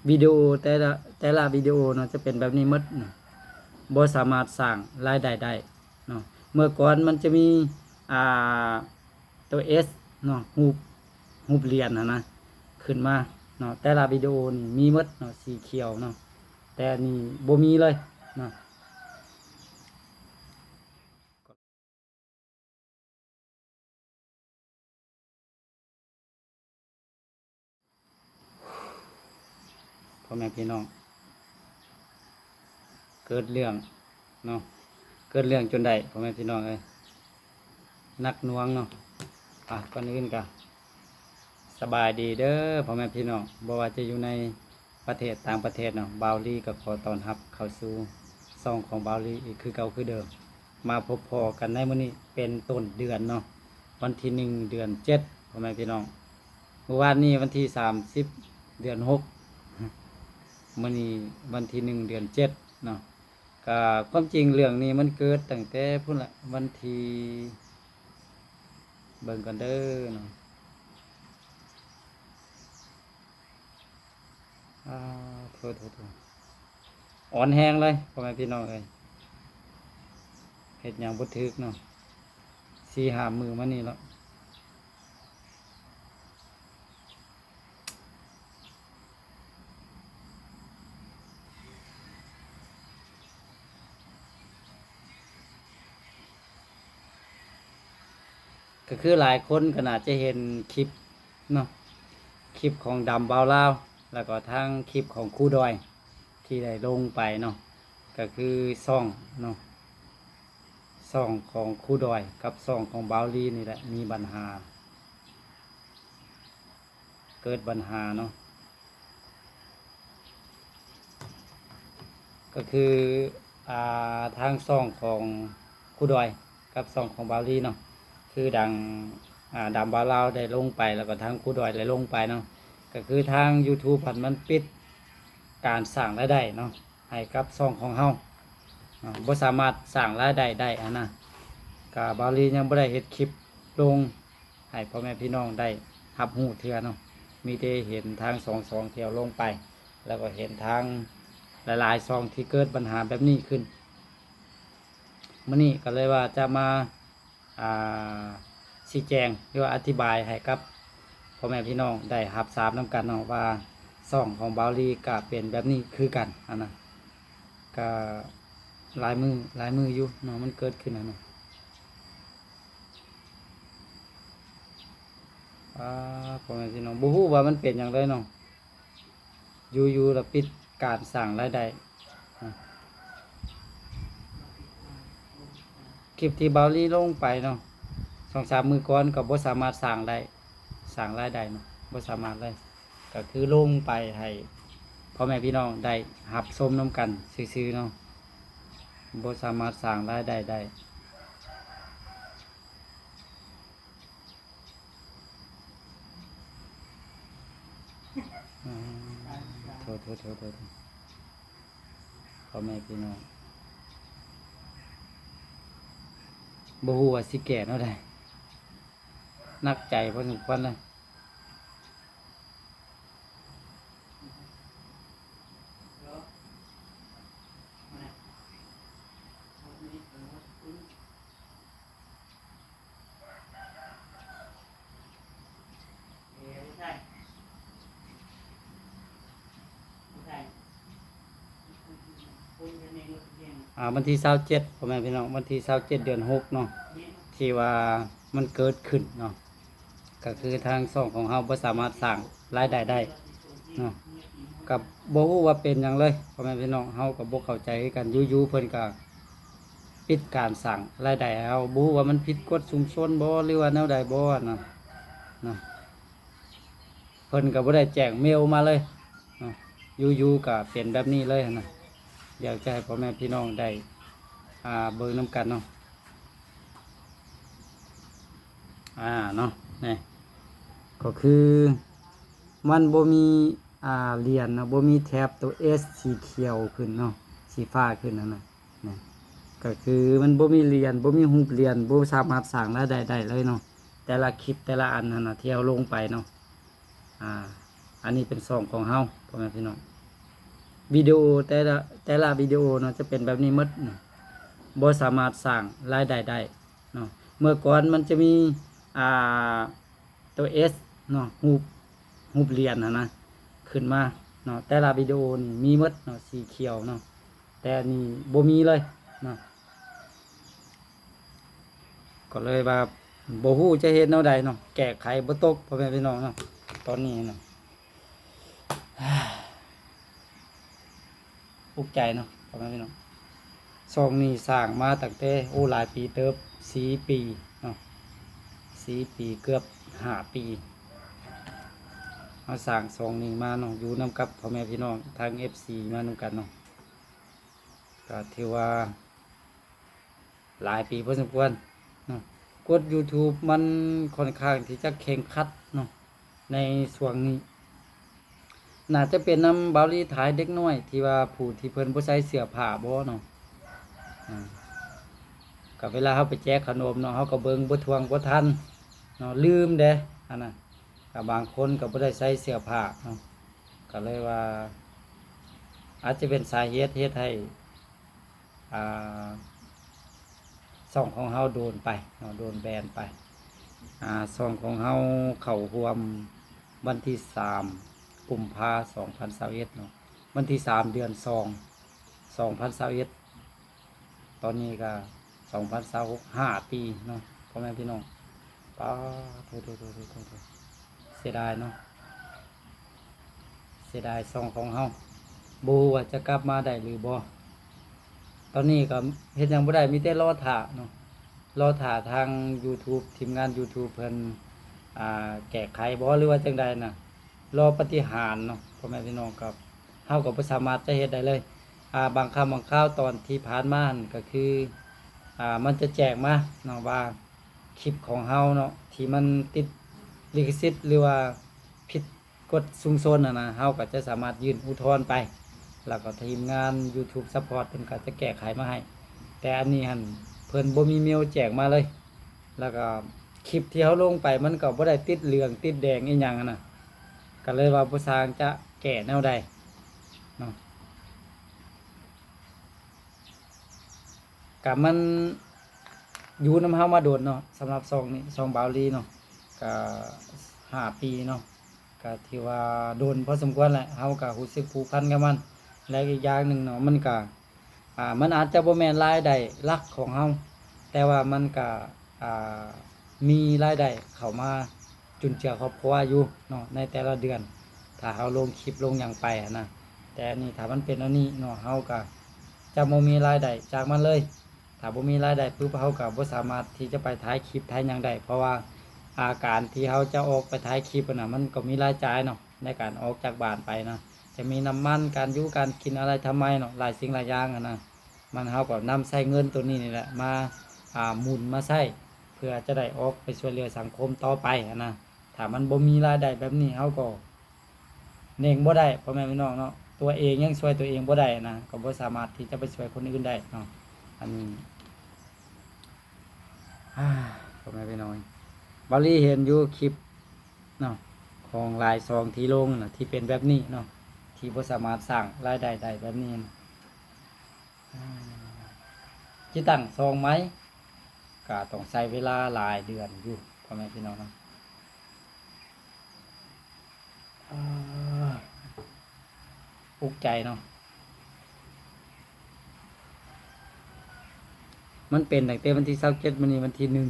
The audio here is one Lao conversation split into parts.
ວິດີໂອແຕ່ລະ ແຕ່ລະວິດີໂອເນາະ ຈະເປັນແບບນີ້ໝົດເນາະ ບໍ່ສາມາດສ້າງລາຍໄດ້ໄດ້ເນາະ. ເມື່ອກ່ອນມັນຈະມີ ອ່າ ຕົວ S ເນາະ ຮູບ ຮູບຫຼຽນຫັ້ນນະ ຂຶ້ນມາເນາະ. ແຕ່ລະວິດີໂອນີ້ມີໝົດເນາະ ສີຂຽວເນາະ ແຕ່ອັນນີ້ບໍ່ມີເລີຍເນາະ. ພໍ່ແມ່ພີ່ນ້ອງ ເກີດເລື່ອງເນາະ ເກີດເລື່ອງຈົນໄດ້ ພໍ່ແມ່ພີ່ນ້ອງເອີຍ ໜັກໜ່ວງເນາະ. ອ່ະ ກ່ອນອື່ນກະສະບາຍດີເດີພໍ່ແມ່ພີ່ນ້ອງ ບໍ່ວ່າຈະຢູ່ໃນ ປະເທດ ຕ່າງປະເທດເນາະ, ບ່າວລີກໍຂໍຕ້ອນຮັບເຂົ້າສູ່ຊ່ອງຂອງບ່າວລີອີກຄືເກົ່າຄືເດີມ. ມາພົບພໍ້ກັນໃນມື້ນີ້ເປັນຕົ້ນເດືອນເນາະ, ວັນທີໜຶ່ງ ເດືອນເຈັດ ພໍ່ແມ່ພີ່ນ້ອງ. ມື້ວານນີ້ວັນທີສາມສິບ ເດືອນຫົກ, ມື້ນີ້ວັນທີໜຶ່ງ ເດືອນເຈັດເນາະ. ກໍຄວາມຈິງເລື່ອງນີ້ມັນເກີດຕັ້ງແຕ່ພຸ້ນລະ ວັນທີ ເບິ່ງກ່ອນເດີເນາະ. ອ່າ ໂທດໆໆ ອ່ອນແຮງເລີຍ ພໍ່ແມ່ພີ່ນ້ອງເອີຍ, ເຮັດຫຍັງບໍ່ຖືກເນາະ ສີ່ຫ້າມື້ມານີ້ເນາະ. ກໍຄືຫຼາຍຄົນກໍໜ້າຈະເຫັນຄລິບເນາະ, ຄລິບຂອງດຳບ່າວລາວ ແລ້ວກໍທັງຄລິບຂອງຄູດອຍທີ່ໄດ້ລົງໄປເນາະ, ກໍຄືຊ່ອງເນາະ ຊ່ອງຂອງຄູດອຍກັບຊ່ອງຂອງບ່າວລີນີ້ແຫຼະມີບັນຫາ. ເກີດບັນຫາເນາະ ກໍຄື ອ່າ ທາງຊ່ອງຂອງຄູດອຍກັບຊ່ອງຂອງບ່າວລີເນາະ, ຄືດັ່ງ ອ່າ ດຳບ່າວລາວໄດ້ລົງໄປ ແລ້ວກໍທາງຄູດອຍໄດ້ລົງໄປເນາະ, ກໍຄືທາງຢູທູບຫັ້ນມັນປິດການສ້າງລາຍໄດ້ເນາະ ໃຫ້ກັບຊ່ອງຂອງເຮົາເນາະ, ບໍ່ສາມາດສ້າງລາຍໄດ້ໄດ້ຫັ້ນນະ. ກໍບ່າວລີຍັງບໍ່ໄດ້ເຮັດຄລິບລົງ ໃຫ້ພໍ່ແມ່ພີ່ນ້ອງໄດ້ຮັບຮູ້ເທື່ອເນາະ, ມີແຕ່ເຫັນທາງສອງຊ່ອງທີ່ເອົາລົງໄປ ແລ້ວກໍເຫັນທາງຫຼາຍໆຊ່ອງທີ່ເກີດບັນຫາແບບນີ້ຂຶ້ນ. ມື້ນີ້ກໍເລີຍວ່າຈະມາ ອ່າ ຊີ້ແຈງ ຫຼືວ່າອະທິບາຍໃຫ້ກັບພໍ່ແມ່ພີ່ນ້ອງໄດ້ຮັບຊາບນຳກັນເນາະ ວ່າຊ່ອງຂອງບ່າວລີກໍເປັນແບບນີ້ຄືກັນຫັ້ນນະ, ກໍຫຼາຍມື້ ຫຼາຍມື້ຢູ່ເນາະ ມັນເກີດຂຶ້ນຫັ້ນນະ. ອ່າ ພໍ່ແມ່ພີ່ນ້ອງ ບໍ່ຮູ້ວ່າມັນເປັນຫຍັງເລີຍເນາະ, ຢູ່ໆລະປິດການສ້າງລາຍໄດ້. ຄລິບທີ່ບ່າວລີລົງໄປເນາະ ສອງສາມມື້ກ່ອນກໍບໍ່ສາມາດສ້າງໄດ້ ສ້າງລາຍໄດ້ເນາະ ບໍ່ສາມາດເລີຍ, ກໍຄືລົງໄປໃຫ້ພໍ່ແມ່ພີ່ນ້ອງໄດ້ຮັບຊົມນຳກັນຊື່ໆເນາະ, ບໍ່ສາມາດສ້າງລາຍໄດ້ໄດ້. ອືມ ໂທດໆໆ ພໍ່ແມ່ພີ່ນ້ອງ ບໍ່ຮູ້ວ່າຊິແກ້ແນວໃດ ໜັກໃຈພໍສົມຄວນເລີຍ. ອ່າ ວັນທີຊາວເຈັດ ພໍ່ແມ່ພີ່ນ້ອງ ວັນທີຊາວເຈັດ ເດືອນຫົກເນາະ ທີ່ວ່າມັນເກີດຂຶ້ນເນາະ. ກໍຄືທາງຊ່ອງຂອງເຮົາບໍ່ສາມາດສ້າງລາຍໄດ້ໄດ້ເນາະ, ກໍບໍ່ຮູ້ວ່າເປັນຫຍັງເລີຍ ພໍ່ແມ່ພີ່ນ້ອງ ເຮົາກໍບໍ່ເຂົ້າໃຈຄືກັນ. ຢູ່ໆເພິ່ນກໍປິດການສ້າງລາຍໄດ້ໃຫ້ເຮົາ, ບໍ່ຮູ້ວ່າມັນຜິດກົດຊຸມຊົນບໍ່ ຫຼືວ່າແນວໃດບໍ່ນະ ນະ. ເພິ່ນກໍບໍ່ໄດ້ແຈ້ງເມວມາເລີຍເນາະ, ຢູ່ໆກໍເປັນແບບນີ້ເລີຍຫັ້ນນະ. ຢາກຈະໃຫ້ພໍ່ແມ່ພີ່ນ້ອງໄດ້ ອ່າ ເບິ່ງນຳກັນເນາະ. ອ່າ ເນາະ ນີ້ກໍຄືມັນບໍ່ມີ ອ່າ ຫຼຽນເນາະ, ບໍ່ມີແຖບຕົວ S ສີຂຽວຂຶ້ນເນາະ, ສີຟ້າຂຶ້ນຫັ້ນນະ. ນະ ກໍຄືມັນບໍ່ມີຫຼຽນ ບໍ່ມີຮູບຫຼຽນ ບໍ່ສາມາດສ້າງລາຍໄດ້ໄດ້ເລີຍເນາະ. ແຕ່ລະຄລິບແຕ່ລະອັນຫັ້ນນະ ທີ່ເຮົາລົງໄປເນາະ ອ່າ ອັນນີ້ເປັນຊ່ອງຂອງເຮົາ ພໍ່ແມ່ພີ່ນ້ອງ. ວິດີໂອແຕ່ລະ ແຕ່ລະວິດີໂອເນາະ ຈະເປັນແບບນີ້ໝົດເນາະ, ບໍ່ສາມາດສ້າງລາຍໄດ້ໄດ້ເນາະ. ເມື່ອກ່ອນມັນຈະມີ ອ່າ ຕົວ S ເນາະ ຮູບ ຮູບຫຼຽນຫັ້ນນະ ຂຶ້ນມາເນາະ. ແຕ່ລະວິດີໂອນີ້ມີໝົດເນາະ ສີຂຽວເນາະ, ແຕ່ອັນນີ້ບໍ່ມີເລີຍເນາະ. ກໍເລີຍວ່າບໍ່ຮູ້ຈະເຮັດແນວໃດເນາະ, ແກ້ໄຂບໍ່ຕົກ ພໍ່ແມ່ພີ່ນ້ອງເນາະ ຕອນນີ້ນະ. ອຸກໃຈເນາະ ພໍ່ແມ່ພີ່ນ້ອງ. ຊ່ອງນີ້ສ້າງມາຕັ້ງແຕ່ ໂອ້ ຫຼາຍປີເຕີບ ສີ່ປີເນາະ, ສີ່ປີ ເກືອບຫ້າປີ ເຮົາສ້າງຊ່ອງນີ້ມາເນາະ, ຢູ່ນຳກັບພໍ່ແມ່ພີ່ນ້ອງທາງ ເອັຟຊີ ມານຳກັນເນາະ. ກໍຖືວ່າ ຫຼາຍປີພໍສົມຄວນເນາະ. ກົດ YouTube ມັນຂ້ອນຂ້າງທີ່ຈະເຄັ່ງຄັດເນາະ ໃນຊ່ວງນີ້. ໜ້າຈະເປັນນຳບ່າວລີຖ່າຍເດັກນ້ອຍ ທີ່ວ່າຜູ້ທີ່ເພິ່ນບໍ່ໃສ່ເສື້ອຜ້າບໍເນາະ. ອາ ກໍເວລາເຮົາໄປແຈກຂະໜົມເນາະ ເຮົາກໍເບິ່ງບໍ່ຖ້ວງບໍ່ທັນເນາະ, ລືມເດ້ອັນນັ້ນ. ກໍບາງຄົນກໍບໍ່ໄດ້ໃສ່ເສື້ອຜ້າເນາະ, ກໍເລີຍວ່າ ອາດຈະເປັນສາເຫດເຮັດໃຫ້ ອ່າ ຊ່ອງຂອງເຮົາໂດນໄປເນາະ, ໂດນແບນໄປ. ອ່າ ຊ່ອງຂອງເຮົາເຂົ້າຮ່ວມວັນທີສາມ ກຸມພາ ສອງພັນຊາວເອັດເນາະ, ວັນທີສາມ ເດືອນສອງ ສອງພັນຊາວເອັດ. ຕອນນີ້ກໍ ສອງພັນຊາວຫົກ ຫ້າປີເນາະ ພໍ່ແມ່ພີ່ນ້ອງ. ປາດໂທ ເສຍດາຍເນາະ, ເສຍດາຍຊ່ອງຂອງເຮົາ, ບໍ່ຮູ້ວ່າຈະກັບມາໄດ້ຫຼືບໍ່. ຕອນນີ້ກໍເຮັດຫຍັງບໍ່ໄດ້ ມີແຕ່ລໍຖ້າເນາະ, ລໍຖ້າທາງ YouTube ທີມງານ YouTube ເພິ່ນ ອ່າ ແກ້ໄຂບໍ່ ຫຼືວ່າຈັ່ງໃດນະ, ລໍປາຕິຫານເນາະ ພໍ່ແມ່ພີ່ນ້ອງ. ກໍເຮົາກໍບໍ່ສາມາດຈະເຮັດໄດ້ເລີຍ. ອ່າ ບາງຄັ້ງບາງຄາວຕອນທີ່ຜ່ານມາຫັ້ນ ກໍຄື ອ່າ ມັນຈະແຈ້ງມາເນາະວ່າ ຄລິບຂອງເຮົາເນາະ ທີ່ມັນຕິດລິຂະສິດ ຫຼືວ່າຜິດກົດຊຸມຊົນຫັ້ນນະ, ເຮົາກໍຈະສາມາດຍື່ນອຸທອນໄປ, ແລ້ວກໍທີມງານ YouTube Support ເພິ່ນກໍຈະແກ້ໄຂມາໃຫ້. ແຕ່ອັນນີ້ຫັ້ນ ເພິ່ນບໍ່ມີເມວແຈ້ງມາເລີຍ, ແລ້ວກໍຄລິບທີ່ເຮົາລົງໄປ ມັນກໍບໍ່ໄດ້ຕິດເຫຼືອງຕິດແດງອີ່ຫຍັງຫັ້ນນະ, ກໍເລີຍວ່າບໍ່ຊ່າງຈະແກ້ແນວໃດເນາະ. ກະມັນຢູ່ນຳເຮົາມາດົນເນາະ, ສຳລັບຊ່ອງນີ້ ຊ່ອງບ່າວລີເນາະ, ກະຫ້າປີເນາະ, ກະຖືວ່າດົນພໍສົມຄວນແຫຼະ. ເຮົາກະຮູ້ສຶກຜູກພັນກັບມັນ ແລະ ອີກຢ່າງໜຶ່ງເນາະ, ມັນກະ ອ່າ ມັນອາດຈະບໍ່ແມ່ນລາຍໄດ້ຫຼັກຂອງເຮົາ, ແຕ່ວ່າມັນກະ ອ່າ ມີລາຍໄດ້ເຂົ້າມາຈຸນເຈືອຄອບຄົວຢູ່ເນາະ ໃນແຕ່ລະເດືອນ ຖ້າເຮົາລົງຄລິບລົງຫຍັງໄປຫັ້ນນະ. ແຕ່ອັນນີ້ຖ້າມັນເປັນອັນນີ້ເນາະ ເຮົາກະຈະບໍ່ມີລາຍໄດ້ຈາກມັນເລີຍ. ຖ້າບໍ່ມີລາຍໄດ້ປຶບ ເຮົາກະບໍ່ສາມາດທີ່ຈະໄປຖ່າຍຄລິບຖ່າຍຫຍັງໄດ້ ເພາະວ່າ ອາ ການທີ່ເຮົາຈະອອກໄປຖ່າຍຄລິບຫັ້ນນະ ມັນກໍມີລາຍຈ່າຍເນາະ ໃນການອອກຈາກບ້ານໄປນະ, ຈະມີນ້ຳມັນ ການຢູ່ການກິນ ອະໄລທຳໄມເນາະ ຫຼາຍສິ່ງຫຼາຍຢ່າງຫັ້ນນະ. ມັນ ເຮົາກໍນຳໃຊ້ເງິນໂຕນີ້ນີ້ແຫຼະມາ ອ່າ ໝູນມາໃຊ້ ເພື່ອຈະໄດ້ອອກໄປຊ່ວຍເຫຼືອສັງຄົມຕໍ່ໄປຫັ້ນນະ. ຖ້າມັນບໍ່ມີລາຍໄດ້ແບບນີ້ ເຮົາກໍເໜັງບໍ່ໄດ້ ພໍ່ແມ່ພີ່ນ້ອງເນາະ, ຕົວເອງຍັງຊ່ວຍຕົວເອງບໍ່ໄດ້ນະ ກໍບໍ່ສາມາດທີ່ຈະໄປຊ່ວຍຄົນອື່ນໄດ້ເນາະ. ອັນນີ້ ພໍ່ແມ່ພີ່ນ້ອງ ບ່າວລີເຫັນຢູ່ຄລິບເນາະ ຂອງຫຼາຍຊ່ອງທີ່ລົງນະ ທີ່ເປັນແບບນີ້ເນາະ ທີ່ບໍ່ສາມາດສ້າງລາຍໄດ້ໄດ້ແບບນີ້ນະ. ອາ ຊິຕັ້ງຊ່ອງໃໝ່ ກະຕ້ອງໃຊ້ເວລາຫຼາຍເດືອນຢູ່ ພໍ່ແມ່ພີ່ນ້ອງເນາະ. ອາ ອຸກໃຈເນາະ, ມັນເປັນຕັ້ງແຕ່ວັນທີຊາວເຈັດ ມື້ນີ້ວັນທີໜຶ່ງ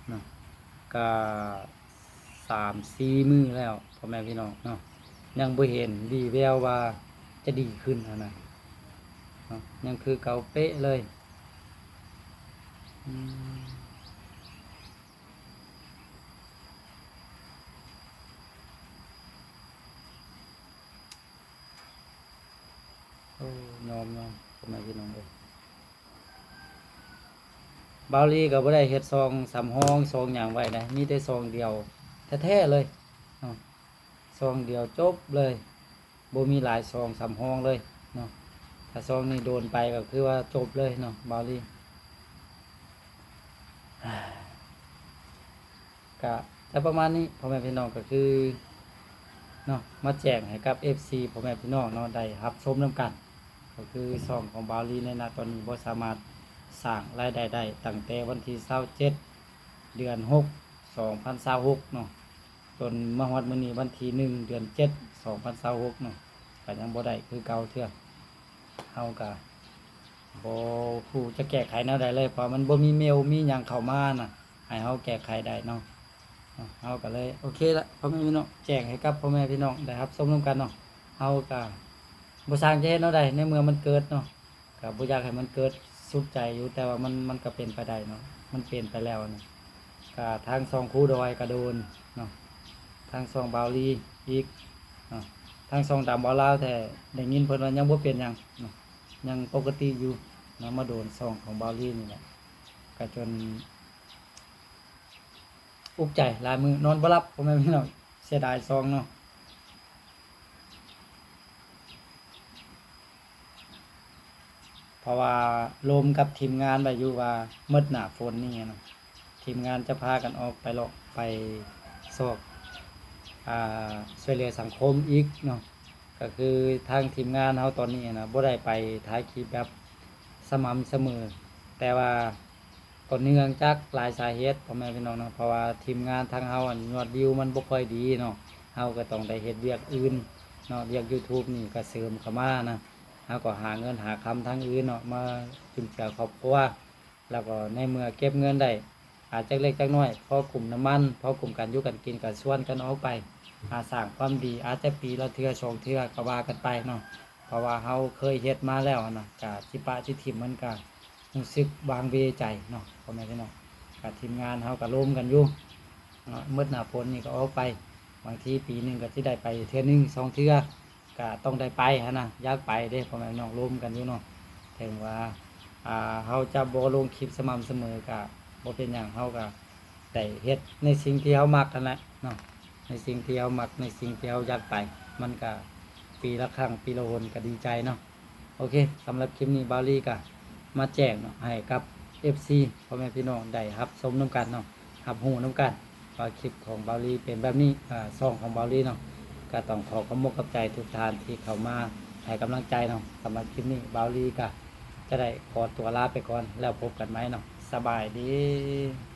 ເນາະ, ກະ ສາມສີ່ມື້ແລ້ວ ພໍ່ແມ່ພີ່ນ້ອງເນາະ, ຍັງບໍ່ເຫັນວີ່ແວວວ່າຈະດີຂຶ້ນຫັ້ນນະເນາະ, ຍັງຄືເກົ່າເປະເລີຍ. ອືມ ໂອ້ ຍອມໆ ພໍ່ແມ່ພີ່ນ້ອງເອີຍ. ບ່າວລີກໍບໍ່ໄດ້ເຮັດຊ່ອງສຳຮອງຊ່ອງຫຍັງໄວ້ນະ, ມີແຕ່ຊ່ອງດຽວແທ້ໆເລີຍເນາະ, ຊ່ອງດຽວຈົບເລີຍ, ບໍ່ມີຫຼາຍຊ່ອງສຳຮອງເລີຍເນາະ. ຖ້າຊ່ອງນີ້ໂດນໄປກໍຄືວ່າຈົບເລີຍເນາະ ບ່າວລີ. ກະຈະປະມານນີ້ ພໍ່ແມ່ພີ່ນ້ອງ, ກໍຄື ເນາະ ມາແຈ້ງໃຫ້ກັບເອັຟຊີພໍ່ແມ່ພີ່ນ້ອງເນາະ ໄດ້ຮັບຊົມນຳກັນ. ກໍຄືຊ່ອງຂອງບ່າວລີໃນນະຕອນນີ້ບໍ່ສາມາດສ້າງລາຍໄດ້ໄດ້ ຕັ້ງແຕ່ວັນທີຊາວເຈັດ ເດືອນຫົກ ສອງພັນຊາວຫົກເນາະ ຈົນມາຮອດມື້ນີ້ວັນທີໜຶ່ງ ເດືອນເຈັດ ສອງພັນຊາວຫົກເນາະ ກໍຍັງບໍ່ໄດ້ຄືເກົ່າເທື່ອ. ເຮົາກໍບໍ່ຮູ້ຈະແກ້ໄຂແນວໃດເລີຍ ເພາະມັນບໍ່ມີເມວມີຫຍັງເຂົ້າມານະ ໃຫ້ເຮົາແກ້ໄຂໄດ້ເນາະ. ເຮົາກໍເລີຍ ໂອເຄລະ ພໍ່ແມ່ພີ່ນ້ອງ ແຈ້ງໃຫ້ກັບພໍ່ແມ່ພີ່ນ້ອງໄດ້ຮັບຊົມນຳກັນເນາະ. ເຮົາກໍບໍ່ຊ່າງຈະເຮັດແນວໃດ ໃນເມື່ອມັນເກີດເນາະ ກໍບໍ່ຢາກໃຫ້ມັນເກີດ ສຸດໃຈຢູ່ ແຕ່ວ່າມັນ ມັນກໍເປັນໄປໄດ້ເນາະ ມັນເປັນໄປແລ້ວນະ. ກໍທາງຊ່ອງຄູດອຍກໍໂດນເນາະ ທາງຊ່ອງບ່າວລີອີກເນາະ ທາງຊ່ອງດຳບໍ່ລາວແທ້ ໄດ້ຍິນເພິ່ນວ່າຍັງບໍ່ເປັນຫຍັງເນາະ ຍັງປົກກະຕິຢູ່ເນາະ ມາໂດນຊ່ອງຂອງບ່າວລີນີ້ແຫຼະ ກໍຈົນ ອຸກໃຈຫຼາຍມື້ນອນບໍ່ຫຼັບ ພໍ່ແມ່ພີ່ນ້ອງ ເສຍດາຍຊ່ອງເນາະ. ເພາະວ່າລົມກັບທີມງານໄວ້ຢູ່ວ່າໝົດໜ້າຝົນນີ້ນະ ທີມງານຈະພາກັນອອກໄປເລາະໄປຊອກ ອ່າ ຊ່ວຍເຫຼືອສັງຄົມອີກເນາະ. ກໍຄືທາງທີມງານເຮົາຕອນນີ້ນະ ບໍ່ໄດ້ໄປຖ່າຍຄລິບແບບສະໝ່ຳສະເໝີ ແຕ່ວ່າ ກໍເນື່ອງຈາກຫຼາຍສາເຫດ ພໍ່ແມ່ພີ່ນ້ອງເນາະ ເພາະວ່າທີມງານທາງເຮົາ ອັນ ຍອດວິວມັນບໍ່ຄ່ອຍດີເນາະ ເຮົາກໍຕ້ອງໄດ້ເຮັດວຽກອື່ນເນາະ ວຽກ YouTube ນີ້ກໍເສີມເຂົ້າມານະ ເຮົາກໍຫາເງິນຫາຄຳທາງອື່ນເນາະ ມາຈຸນເຈືອຄອບຄົວ ແລ້ວກໍໃນເມື່ອເກັບເງິນໄດ້ ອາດຈັກເລັກຈັກນ້ອຍ ພໍກຸ້ມນ້ຳມັນ ພໍກຸ້ມການຢູ່ການກິນ ກໍຊວນກັນອອກໄປຫາສ້າງຄວາມດີ ອາດຈະປີລະເທື່ອສອງເທື່ອກໍວ່າກັນໄປເນາະ ເພາະວ່າເຮົາເຄີຍເຮັດມາແລ້ວນະ ກະຊິປະຊິຖິ້ມມັນກະ ຮູ້ສຶກວາງເວໃຈເນາະ ພໍ່ແມ່ພີ່ນ້ອງ. ກະທີມງານເຮົາກະລົມກັນຢູ່ເນາະ ໝົດໜ້າຝົນນີ້ກະອອກໄປ ບາງທີປີໜຶ່ງກະຊິໄດ້ໄປເທື່ອໜຶ່ງສອງເທື່ອ ກະຕ້ອງໄດ້ໄປຫັ້ນນະ ຢາກໄປເດ້ ພໍ່ແມ່ພີ່ນ້ອງ ລົມກັນຢູ່ເນາະ. ເຖິງວ່າ ອ່າ ເຮົາຈະບໍ່ລົງຄລິບສະໝ່ຳສະເໝີກະບໍ່ເປັນຫຍັງ ເຮົາກະໄດ້ເຮັດໃນສິ່ງທີ່ເຮົາມັກຫັ້ນແຫຼະເນາະ ໃນສິ່ງທີ່ເຮົາມັກ ໃນສິ່ງທີ່ເຮົາຢາກໄປ ມັນກະປີລະຄັ້ງປີລະຫົນກະດີໃຈເນາະ. ໂອເຄ ສຳລັບຄລິບນີ້ບ່າວລີກະມາແຈ້ງເນາະ ໃຫ້ກັບເອັຟຊີພໍ່ແມ່ພີ່ນ້ອງໄດ້ຮັບຊົມນຳກັນເນາະ ຮັບຮູ້ນຳກັນວ່າຄລິບຂອງບ່າວລີເປັນແບບນີ້ ອາ ຊ່ອງຂອງບ່າວລີເນາະ ກະຕ້ອງຂໍຂອບອົກຂອບໃຈທຸກທ່ານທີ່ເຂົ້າມາໃຫ້ກຳລັງໃຈເນາະ. ສຳລັບຄລິບນີ້ບ່າວລີກະຈະໄດ້ຂໍຕົວລາໄປກ່ອນ ແລ້ວພົບກັນໃໝ່ເນາະ ສະບາຍດີ.